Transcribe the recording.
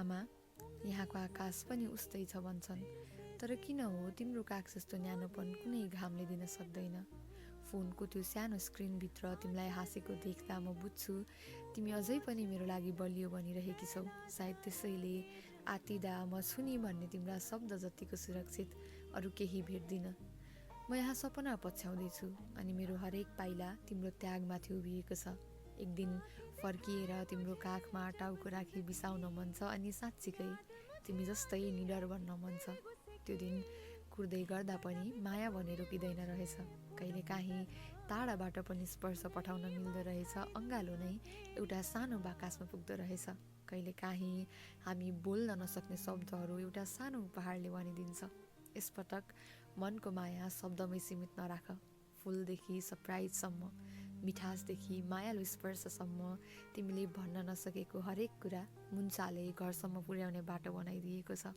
आमा, यहाँको आकाश पनि उस्तै छ भन्छन्, तर किन हो तिम्रो काख जस्तो न्यानोपन कुनै घामले दिन सक्दैन। फोनको त्यो सानो स्क्रिनभित्र तिमीलाई हाँसेको देख्दा म बुझ्छु तिमी अझै पनि मेरो लागि बलियो बनिरहेकी छौ। सायद त्यसैले आतिदा म छुनी भन्ने तिम्रा शब्द जतिको सुरक्षित अरू केही भेट्दिनँ। म यहाँ सपना पछ्याउँदैछु अनि मेरो हरेक पाइला तिम्रो त्यागमाथि उभिएको छ। एक दिन फर्किएर तिम्रो काखमा टाउको राखी बिसाउन मन छ अनि साँच्चीकै तिमी जस्तै निडर बन्न मन छ। त्यो दिन कुर्दै गर्दा पनि माया भने रोकिँदैन रहेछ। कहिलेकाहीँ टाढाबाट पनि स्पर्श पठाउन मिल्दो रहेछ। अँगालो नै एउटा सानो बाकसमा पुग्दो रहेछ। कहिलेकाहीँ हामी बोल्न नसक्ने शब्दहरू एउटा सानो उपहारले भनिदिन्छ। यसपटक मनको माया शब्दमै सीमित नराख। फुलदेखि सरप्राइजसम्म, मिठासदेखि मायालु स्पर्शसम्म तिमीले भन्न नसकेको हरेक कुरा मुन्चाले घरसम्म पुर्याउने बाटो बनाइदिएको छ।